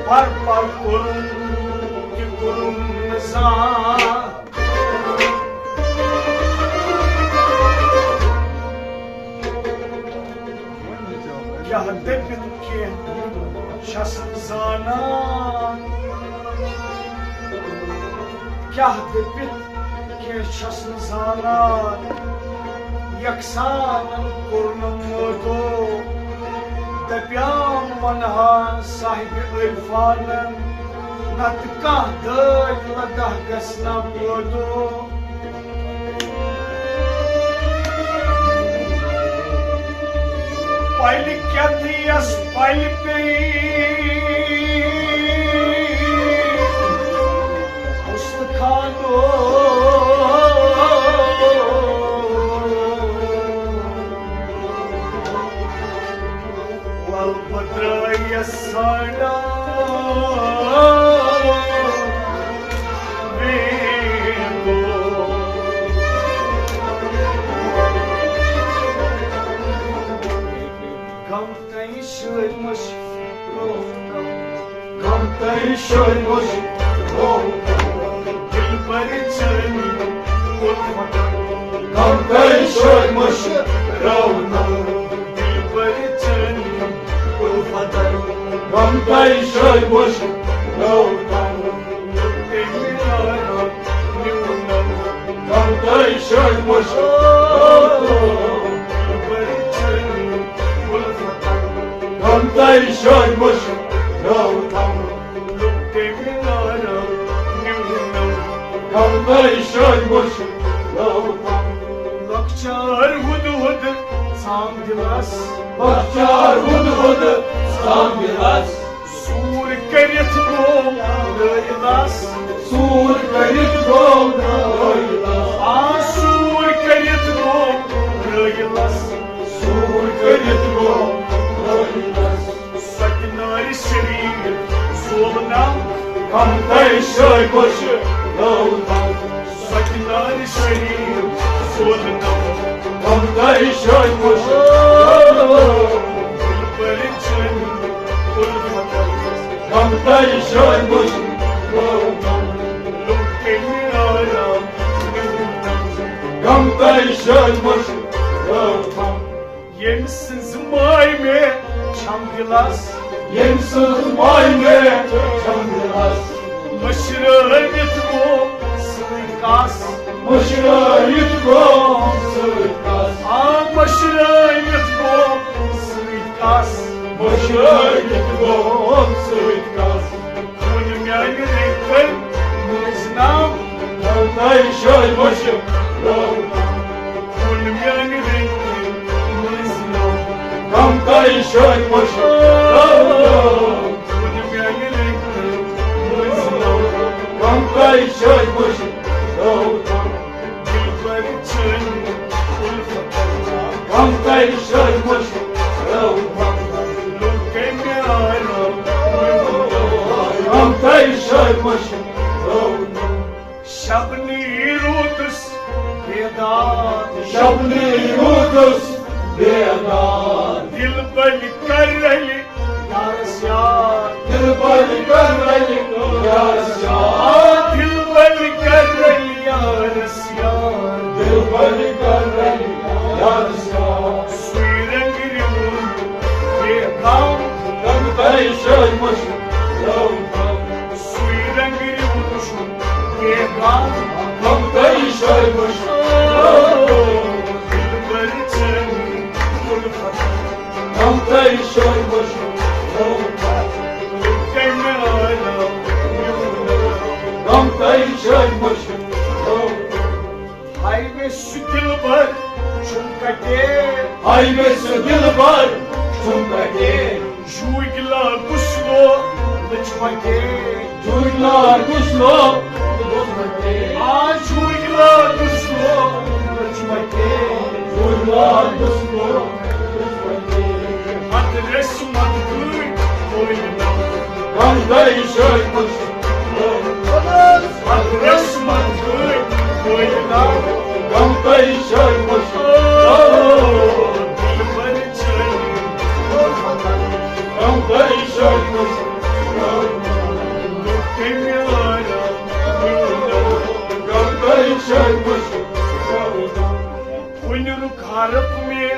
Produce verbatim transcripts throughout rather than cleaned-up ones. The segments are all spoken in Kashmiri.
پر پر کوٚرُم تہِ کوٚرُم نہٕ زانٛہہ۔ کیٛاہ دٔپِتھ کینٛہہ چھَس نہٕ زانان، کیٛاہ دٔپِتھ کینٛہہ چھَس نہٕ زانان۔ یکسانن کوٚر نہٕ مٲدو، دپیام ونہا صاحبِ عرفانن، نتہٕ کانٛہہ دٲدۍ لدہ گژھِ نہ پٲدو۔ پلہِ کٮ۪تھ یس پلہِ پیٚیہِ استخانو۔ ول بہٕ درٛایس سانڈا ویندو۔ غم تہٕ شٲدۍ مٔشۍ روو تَم۔ غم تہٕ شٲدۍ مٔشۍ روو تَم۔ دِلبر چٲنی اُلفتن۔ غم تہٕ شٲدۍ مٔشۍ روو تَم۔ دِلبر چٲنی اُلفتن۔ غم تہٕ شٲدۍ مٔشۍ روو تَم۔ غم تہٕ شٲدۍ مٔشۍ روو تَم۔ غم تہٕ شٲدۍ مٔشۍ روو تَم۔ غم تہٕ شٲدۍ مٔشۍ روو تَم۔ لۄکچار ہُد ہُد ژام دِلس۔ لۄکچار ہُد ہُد ژام دِلس۔ سوٗر کٔرِتھ گوٚو رٲیلس۔ سوٗر کٔرِتھ گوٚو رٲیلس۔ آ، سوٗر کٔرِتھ گوٚو رٲیلس۔ سوٗر کٔرِتھ گوٚو رٲیلس۔ سۄ تہِ نارِ شریٖف زولنم۔ غم تہٕ شٲدۍ مٔشۍ روو تَم۔ سۄ تہِ نارِ شریٖف زولنم۔ غم تہٕ شٲدۍ مٔشۍ روو تَم۔ دِلبر چٲنی اُلفتن۔ غم تہٕ شٲدۍ مٔشۍ روو تَم۔ لوٚگ تٔمۍ آرام نیوٗنم۔ غم تہٕ شٲدۍ مٔشۍ روو تَم۔ ییٚمۍ سٕنٛز ماے مےٚ چھم دِلس۔ ییٚمۍ سٕنٛز ماے مےٚ چھم دِلس۔ مٔشرٲوِتھ گوٚو سۭتۍ کس۔ مٔشرٲوِتھ گوٚو سۭتۍ کس۔ آ، مٔشرٲوِتھ گوٚو سۭتۍ کس۔ مٔشرٲوِتھ گوٚو سۭتۍ کس۔ خوٗن میانہِ رٔنٛگۍ کٔرۍ مٔنٛزۍ نام۔ غم تہٕ شٲدۍ مٔشۍ روو تَم۔ خوٗن میانہِ رٔنٛگۍ کٔرۍ مٔنٛزۍ نام۔ غم تہٕ شٲدۍ مٔشۍ روو تَم۔ خوٗن میانہِ رٔنٛگۍ کٔرۍ مٔنٛزۍ نام۔ غم تہٕ شٲدۍ مٔشۍ روو تَم۔ دِلبر چٲنی اُلفتن۔ غم تہٕ شٲدۍ مٔشۍ روو تَم۔ لوٚگ تٔمۍ آرام۔ غم تہٕ شٲدۍ مٔشۍ روو تَم۔ شبنہٕ روٗدُس بیدار۔ شبنہٕ روٗدُس بیدار۔ دِلبر کر رلہِ یارس یار۔ دِلبر کر رلہِ یارس یار۔ آ، دِلبر کر رلہِ یارس یار۔ دِلبر کر رلہِ یارس یار۔ سُے رنٛگ رِوُن بے غم۔ غم تہٕ شٲدۍ مٔشۍ روو تَم۔ سُے رنٛگ رِوُن بے غم۔ غم تہٕ شٲدۍ مٔشۍ روو تَم۔ دِلبر چٲنی اُلفتن۔ غم تہٕ شٲدۍ مٔشۍ روو تَم۔ لوٚگ تٔمۍ آرام نیوٗنم۔ غم تہٕ شٲدۍ مٔشۍ روو تَم۔ ہاے مےٚ سُہ دِلبر چھُم کَتہِ۔ ہاے مےٚ سُہ دِلبر چھُم کَتہِ۔ جوٗگۍ لاگُس لو لٔچھ مَتہِ۔ جوٗگۍ لاگُس لو لٔچھ مَتہِ۔ آ، جوٗگۍ لاگُس لو لٔچھ مَتہِ۔ جوٗگۍ لاگُس لو لٔچھ مَتہِ۔ اَتھ رَسہِ مَتہٕ گٔے مٲلۍ نَم۔ غم تہٕ شٲدۍ مٔشۍ روو تَم۔ اَتھ رَسہِ مَتہٕ گٔے مٲلۍ نَم۔ غم تہٕ شٲدۍ مٔشۍ روو تَم۔ دِلبر چٲنی غم تہٕ شٲدۍ مٔشۍ روو تَم۔ حرف مےٚ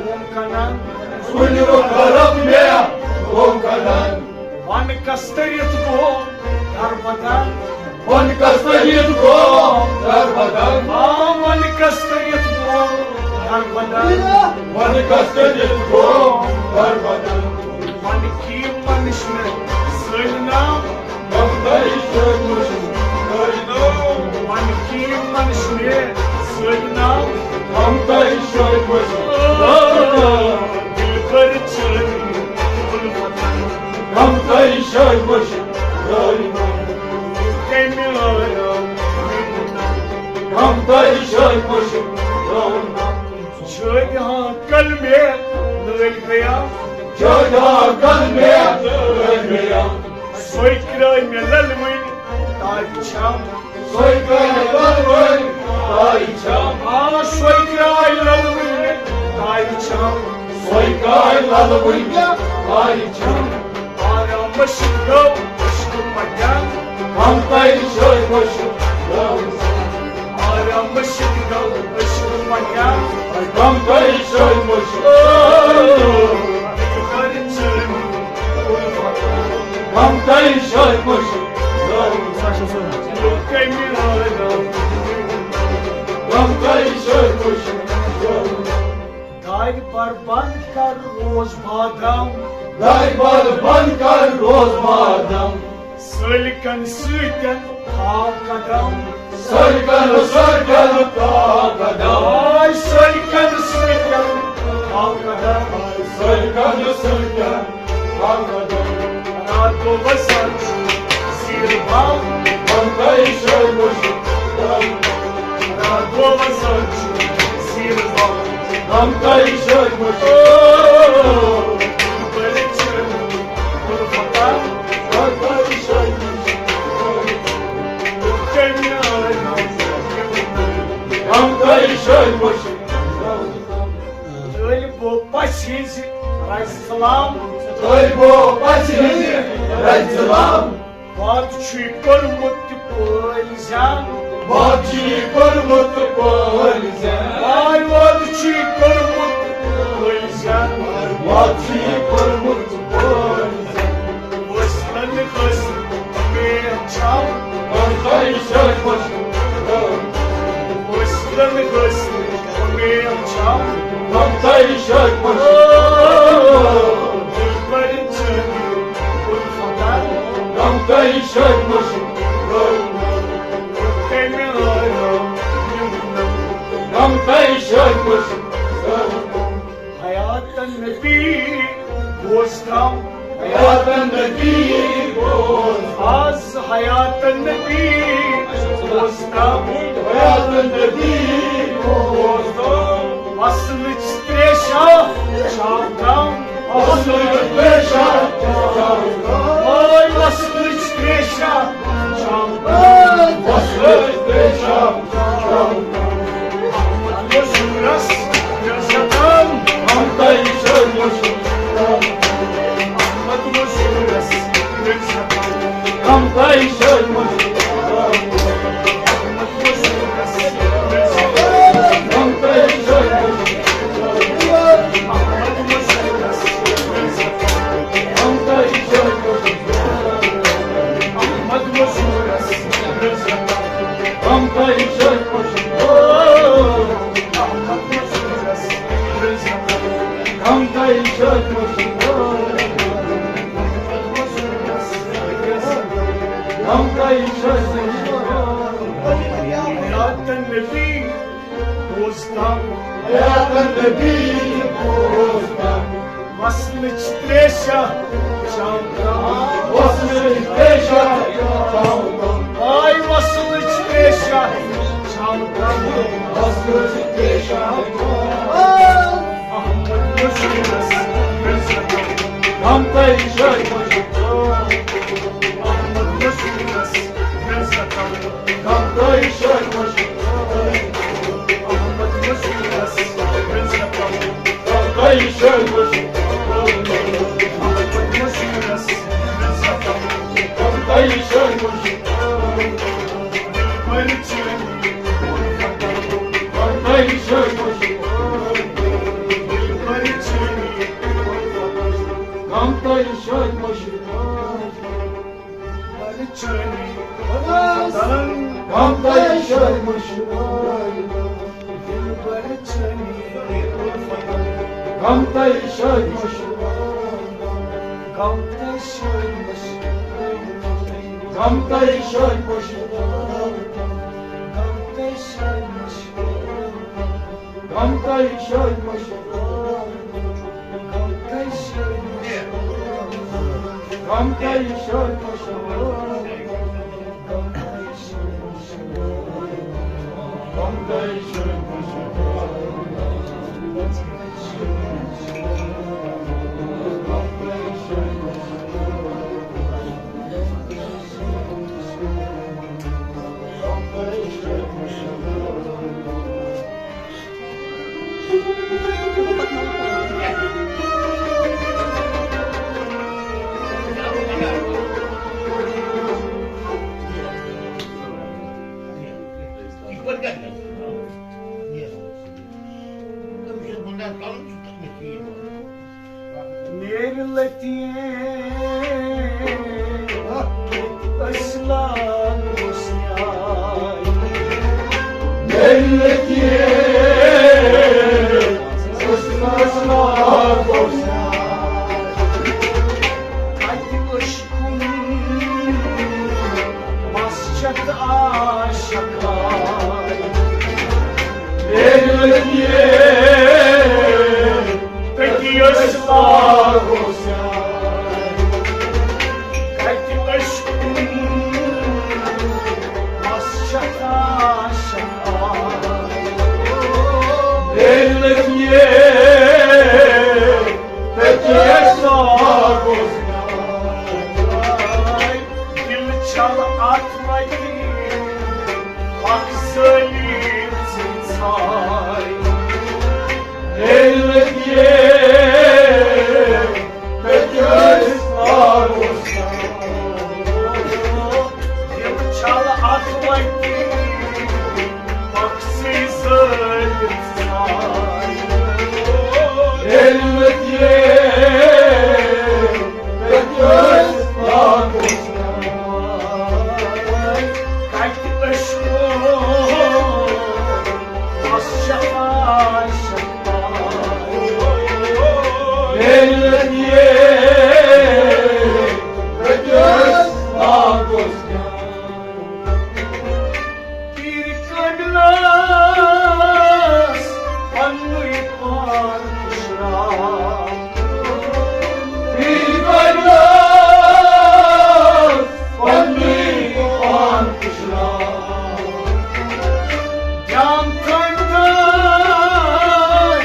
گوٚم کنان۔ ژوٗنٛٹھۍ روٚٹ حرف مےٚ گوٚم کنان۔ وَن کَس تٔرِتھ گوٚو دربدر۔ وَن کَس تٔرِتھ گوٚو دربدر۔ آ، وَن کَس تٔرِتھ گوٚو دربدر۔ وَن کَس تٔرِتھ گوٚو دربدر۔ وَن کی منش مےٚ سٲلۍ نام۔ کم تۄہہِ شٲدۍ مُشُک۔ وَن کی منش مےٚ سٲلۍ نام۔ کم تۄہہِ شٲدۍ مُشُک۔ دِلبر چٲنۍ اُلفتن۔ کم تۄہہِ شٲدۍ مُشُک۔ کمہِ آیہِ آو یہِ مُدت؟ کم تۄہہِ شٲدۍ مُشُک۔ شٲدۍ ہا کل مےٚ نٲلۍ گٔیا۔ شٲدۍ ہا کل مےٚ نٲلۍ گٔیا۔ سۄے کرٛاے مےٚ للوٕنۍ تاج چھم۔ سۄے کرٛاے للوٕنۍ تاج چھم۔ آ، سۄے کرٛاے للوٕنۍ تاج چھم۔ سۄے کرٛاے للوٕنۍ تاج چھم۔ آرام مٔشِتھ گوٚو عشق پنجان۔ کم تۄہہِ شٲدۍ مُشُک۔ آرام مٔشِتھ گوٚو عشق پنجان۔ کم تۄہہِ شٲدۍ مُشُک۔ دِلبر چٲنۍ اُلفتن۔ کم تۄہہِ شٲدۍ مُشُک۔ کمہِ آرام۔ کم تۄہہِ شٲدۍ مُشُک۔ دارِ بر بند کر روز بادام۔ دارِ بر بند کر روز بادام۔ سٲلِکن سۭتٮ۪ن تھاو قدم۔ سٲلِکن سۭتٮ۪ن تھاو قدم۔ آے سٲلِکن سۭتٮ۪ن تھاو قدم۔ سٲلِکن سۭتٮ۪ن تھاو قدم۔ راتو وسان چھُ زیٖر بام۔ کم تۄہہِ شٲدۍ مُشُک۔ راتو وسان چھُ زیٖر بام۔ کم تۄہہِ شٲدۍ مُشُک۔ بٔلۍ چھِ اُلفتن۔ کم تۄہہِ شٲدۍ مُشُک۔ کمہِ آیہِ آو یہِ مُدت؟ کم تۄہہِ شٲدۍ مُشُک۔ طٲلبو پژھِ ہٕنٛزِ رزِ سلام۔ طٲلبو پژھِ ہٕنٛزِ رزِ سلام۔ وعدٕ چھُے کوٚرمُت تہِ پٲلۍ زیان۔ وعدٕ چھُے کوٚرمُت تہِ پٲلۍ زیان۔ آے وعدٕ چھُے کوٚرمُت تہِ پٲلۍ زیان۔ وعدٕ چھُے کوٚرمُت تہِ پٲلۍ زیان۔ وٲصلن حٲصِل اُمید چھم۔ کم تۄہہِ شٲدۍ مُشُک۔ وٲصلن حٲصِل اُمید چھم۔ کم تۄہہِ شٲدۍ مُشُک۔ دِلبر چٲنۍ اُلفتن۔ کم تۄہہِ شٲدۍ مُشُک۔ کمہِ آیہِ آو یہِ مُدت؟ کم تۄہہِ شٲدۍ مُشُک۔ حیاتن نبی بوزتم۔ حیاتن نبی بوزتم۔ آز حیاتن نبی بوزتم۔ حیاتن نبی بوزتم۔ وصلٕچ تریشہ چھاوتم۔ وصلٕچ تریشہ چھاوتم۔ آے وصلٕچ تریشہ چھاوتم۔ وصلٕچ تریشہ چھاوتم۔ احمد مزورس دِل ستم۔ کم تۄہہِ شٲدۍ مُشُک۔ احمد مزورس دِل ستم۔ کم تۄہہِ شٲدۍ مُشُک۔ احمد مزورس دِل ستم۔ کم تۄہہِ شٲدۍ مُشُک۔ احمد مزورس دِل ستم۔ کم تۄہہِ شٲدۍ مُشُک۔ احمد مزورس دِل ستم۔ کم تۄہہِ شٲدۍ مُشُک۔ کم تۄہہِ شٲدۍ مُشُک۔ کم تۄہہِ شٲدۍ مُشُک۔ حیاتن نبی بوزتم۔ حیاتن نبی بوزتم۔ وصلٕچ تریشہ چھاوتم۔ وصلٕچ تریشہ چھاوتم۔ آے وصلٕچ تریشہ چھاوتم۔ وصلٕچ تریشہ چھاوتم۔ احمد مزورس دِل ستم۔ کم تۄہہِ شٲدۍ مُشُک۔ احمد مزورس دِل ستم۔ کم تۄہہِ شٲدۍ مُشُک۔ احمد مزورس دِل ستم۔ کم تۄہہِ شٲدۍ مُشُک۔ احمد مزورس دِل ستم۔ کم تۄہہِ شٲدۍ مُشُک۔ دِلبر چٲنۍ اُلفتن۔ کم تۄہہِ شٲدۍ مُشُک۔ غم تہٕ شٲدی منٛز چھُ، غم تہٕ شٲدی منٛز چھُ، غم تہٕ شٲدی منٛز چھُ، غم تہٕ شٲدی منٛز چھُ، غم تہٕ شٲدی منٛز چھُ، غم تہٕ شٲدی منٛز چھُ، غم تہٕ شٲدی منٛز چھُ، غم تہٕ شٲدی منٛز چھُ۔ میرے لطیف، اصلاً حسنیائی۔ میرے لطیف، اصلاً حسنیائی۔ اتہِ عشقُن مسجد عاشقائی۔ میرے لطیف، تٔتی ٲسۍ لاگو سیان۔ کتہِ عشقُن مسجد عاشقائی۔ میرے لطیف، تٔتی ٲسۍ لاگو سیان۔ دِل چھل اتھ وتی اکھ ذلیل ژھاے۔ میرے لطیف، تٔتی ٲسۍ لاگو سیان۔ دِل چھل اتھ وتی اکھ ذلیل ژھاے۔ میرے لطیف، تٔتی ٲسۍ لاگو سیان۔ کتہِ عشقُن مسجد عاشقائی۔ میرے لطیف، تٔتی ٲسۍ لاگو سیان۔ پیٖر کٲمِلس پننُے پان پُشراو۔ پیٖر کٲمِلس پننُے پان پُشراو۔ جان تھٲوۍ تھٲوۍ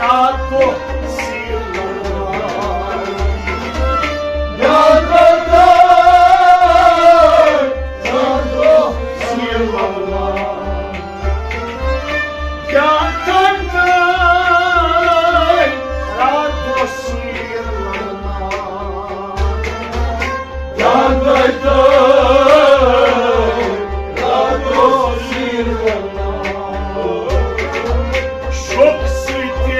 راتھ دۄہ سیٖر لگاو۔ جان تھٲوۍ تھٲوۍ راتھ دۄہ سیٖر لگاو۔ جان تھٲوۍ تھٲوۍ راتھ دۄہ سیٖر لگاو۔ جان تھٲوۍ تھٲوۍ راتھ دۄہ سیٖر لگاو۔ شوق سۭتۍ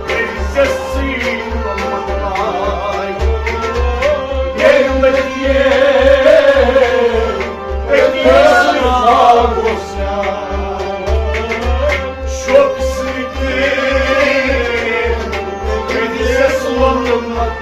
کٔرۍ زِ سیٖر لگاو۔ ییٚلہِ لگہِ أتی سیٖر لگاو۔ شوق سۭتۍ قدس ووٚنمت۔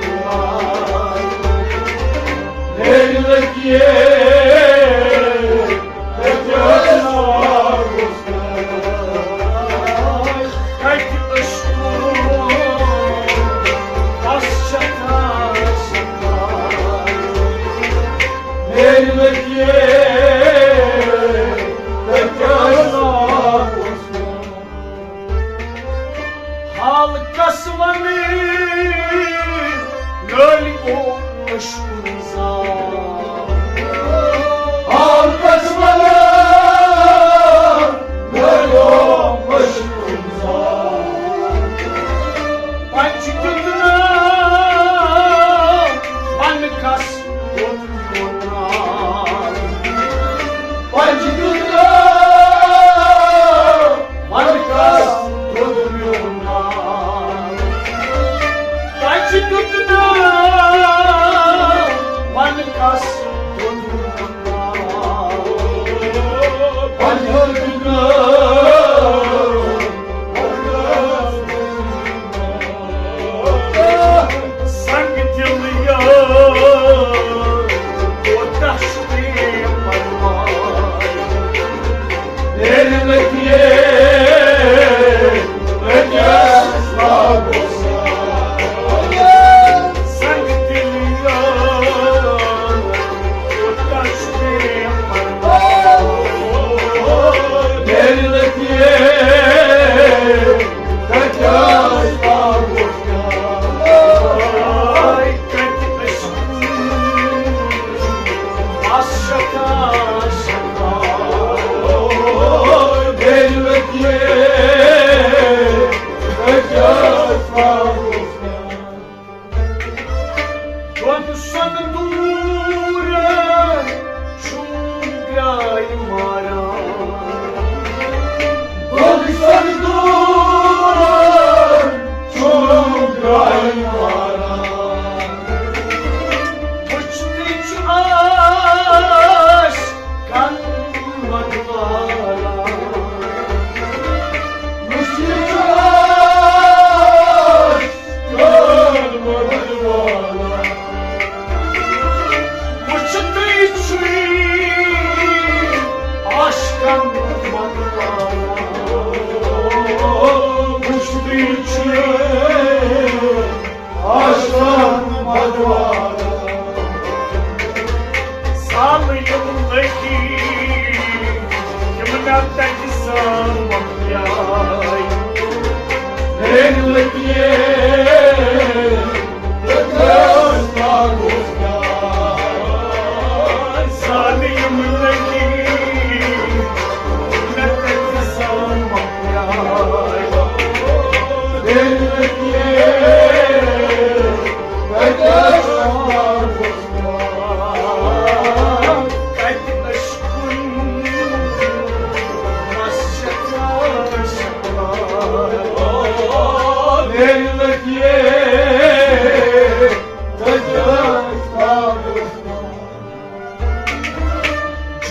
سۄنہٕ دوٗر چھُم گرٛاے ماران۔ دۄد سۄنہٕ دوٗر چھُم گرٛاے ماران۔ وٕچھتٕے چھُ آش کن مدواران۔ وٕچھتٕے چھُ آش وٕچھتٕے چھُے عاشقن مدواران۔ وٕچھتٕے چھُے عاشقن مدواران۔ زالہٕ یِم لٔگی یِم مےٚ تَتہِ زامہٕ پیٛاے۔ میٛانہِ لٔگی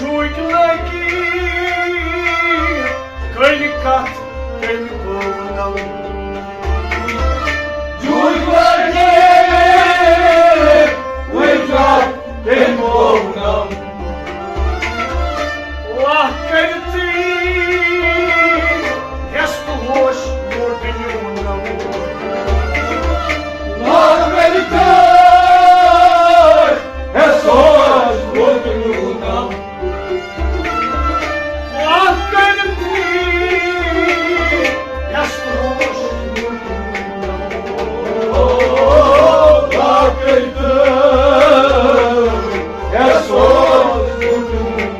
جوٗکۍ لٲگۍ کٔلۍ کتھ تٔمۍ بٲونم۔ جوٗکۍ لٲگۍ کٔلۍ کتھ تٔمۍ بٲونم۔ واہ کٔرِتھٕے ہٮ۪س تہٕ ہوش لوٚٹ نیوٗنم۔ واہ کٔرِتھٕے ہٮ۪س ہوش لوٚٹ نیوٗنم۔ واہ کٔرِتھٕے ہٮ۪س تہٕ ہوش لوٚٹ نیوٗنم۔ واہ کٔرِتھٕے ہٮ۪س ہوش لوٚٹ نیوٗنم۔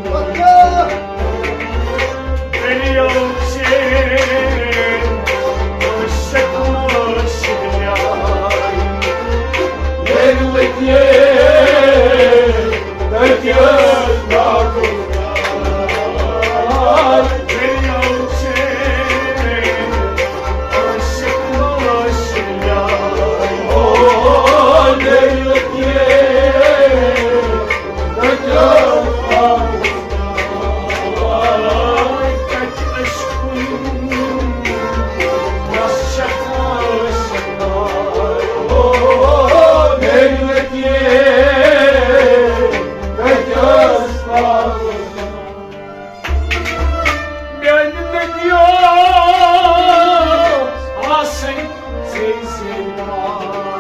میانہِ نبیو آسن زے زے ناو۔